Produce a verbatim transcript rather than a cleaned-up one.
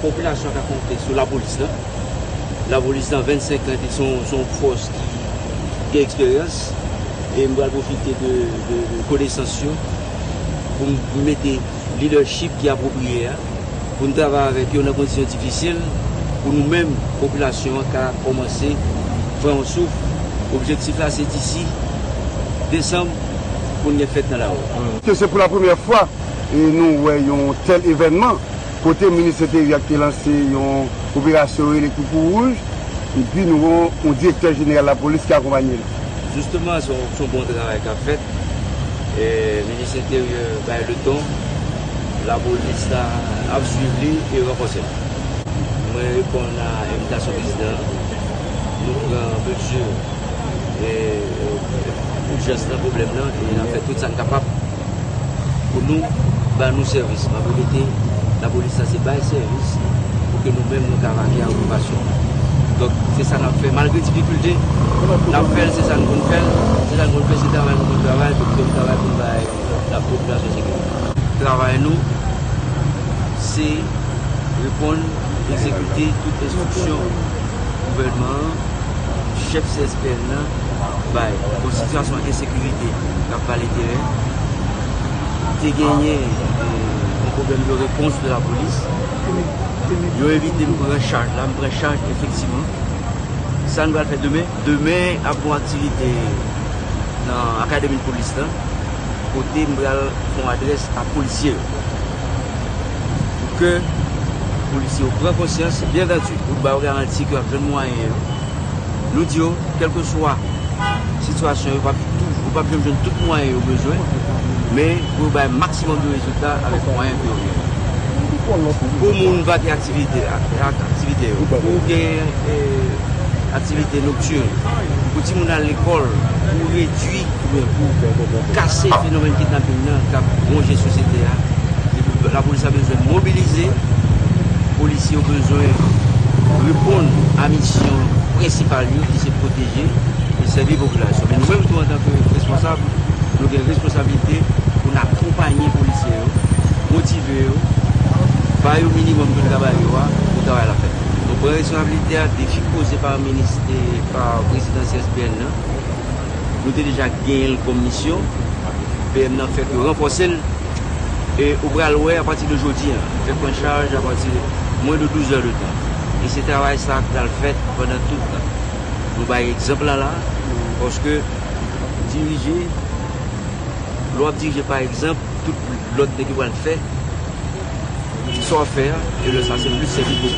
Popilasyon ka konte sou lapolis la. Lapolis nan vennsenk an, se yon, se yon fòs ki gen eksperyans. E m pral pwofite de, de, de konesans yo pou m mete lidèchip ki apwopriye a, pou n travay avèk yo nan kondisyon difisil, pou nou menm, popilasyon an, ka kòmanse pran yon souf. Objektif la, se disi desanm, pou n gen fèt nan lari. Ke se pou la premyè fwa, e nou wè yon tèl evènman, kote minis enteryè te lanse yon operasyon rele Koukouwouj, epi nou wè yon direktè jeneral lapolis ki akonpanye l. Jisteman, se yon, se yon bon travay k ap fèt. E, minis enteryè bay leton, lapolis la ap swiv li e ranfòse l. Mwen reponn a envitasyon prezidan an. Nou pran mezi, e, e, ijans nan pwoblèm nan e n ap fè tout sa n kapab pou nou ba nou sèvis. M ap repete, lapolis la se bay sèvis pou ke nou menm nou ka make ak okipasyon. Donk, se sa n ap fè. Malgre difikilte, n ap fè l, se sa n konn fè l, se sa n konn fè, se travay nou konn travay, se travay pou n bay lapopilasyon sekirite. Travay nou, se reponn, egzekite tout enstriksyon gouvènman an, chèf C S P N nan bay. Bon, sitiyasyon ensekirite k ap vale teren, te genyen, eh, yon pwoblèm de repons de lapolis. Yo envite m pran chaj la, m pran chaj efektivman. Sa n pral fè demen? Demen ap gon aktivite nan akademi polis la, kote m pral fè yon adrès a polisye yo. Pou ke polisye yo pran konsyans, byen antandi, pou ba yo garanti ke y ap jwenn mwayen yo. Nou di yo, kèlkeswa sitiyasyon, yo p ap tou, yo p ap janm jwenn tout mwayen yo bezwen, men pou yo bay maksimòm de rezilta avèk mwayen ke yo genyen. Pou moun vake aktivite, ak, ak aktivite yo, pou gen, eh, aktivite noktin, pou timoun al lekòl, pou redui oubyen pou kase fenomèn kidnaping nan k ap wonje sosyete a. Lapolis la bezwen mobilize, polisye yo bezwen reponn a misyon prensipal yo ki se pwoteje e sèvi popilasyon. Men nou menm tou antanke responsab, nou gen responsablite pou n akonpanye polisye yo, motive yo, ba yo minimòm ke travay yo a pou travay la fèt. Nou pran responsablite a, defi poze pa minis, e pa prezidan C S P N nan. Nou te deja genyen l kòm misyon. P M nan fè ke ranfòse l. E ou pral wè apati de jodi a, fè pran chaj apati de mwen de douz è de tan. E se travay sa k pral fèt pandan tout tan. Nou bay egzanp la la, paske dirije, lè w ap dirije pa egzanp, tout lòt nèg yo pral fè sa w ap fè a, e lè sa se plis sèvi pou